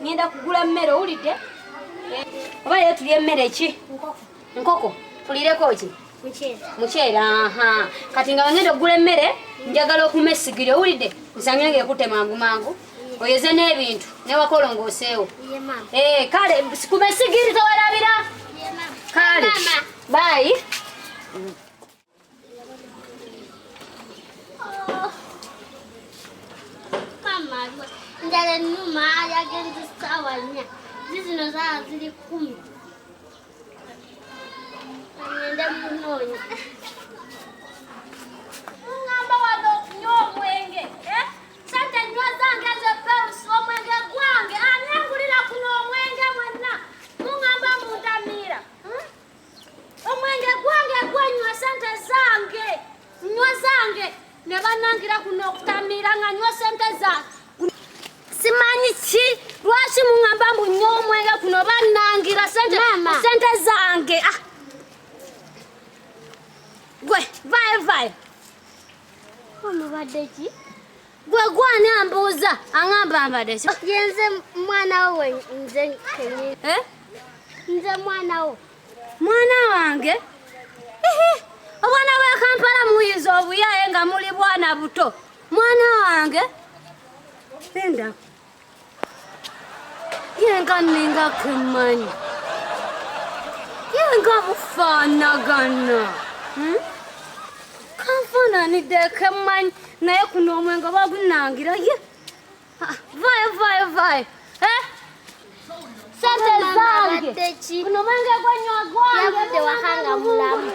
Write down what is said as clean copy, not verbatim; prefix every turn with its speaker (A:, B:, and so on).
A: Ngenda kugula mmere owulidde? Eh, oba leero tulye emmere ki? Nkoko. Tulireko ki? Muceere. Aha. Kati nga wengenda okugula emmere, njagala okuma essigiri owulidde? Nsange ng'ekutte mangu mangu. Oyeze n'ebintu newaka olongooseewo. Eh, kale kuma essigiri towerabira. Kale. Bye.
B: Njala ennuma yagenze ssaawa 4 zizino zaawa ziri 10 ngende munoonya.
A: Mungamba wano okunywa omwenge eh? Sente nywa zange nze Perusi, omwenge gwange ani angulira kuno omwenge mwenna mungamba muntamiira hmm? Omwenge gwange gwenywa sente zange nywa zange ne banangira kuno okutamiira nga nywa sente zange simanyi ki lwaki muŋamba mbu nywa omwenge kuno banangira sente sente zange ah. Gwe vayo vayo
B: omubadde ki?
A: Gwe gwani ambuuza aŋamba mbadde ki?
B: Yenze mwana wo nze kenyini.
A: Eh?
B: Nze mwana wo.
A: Mwana wange? Obwana bwa Kampala muyinza obuyaye nga muli bwana buto. Mwana wange? Linda. Yenga ninga kemanyi. Yenga bufaanagana. Hmm? Kanfaananidde kemanyi naye kuno omwenge bagunangira ye. Vayo vayo vayo. Eh? Sente zange. Kuno mwenge gwenywa gwange.
B: Yavudde waka nga mulamu.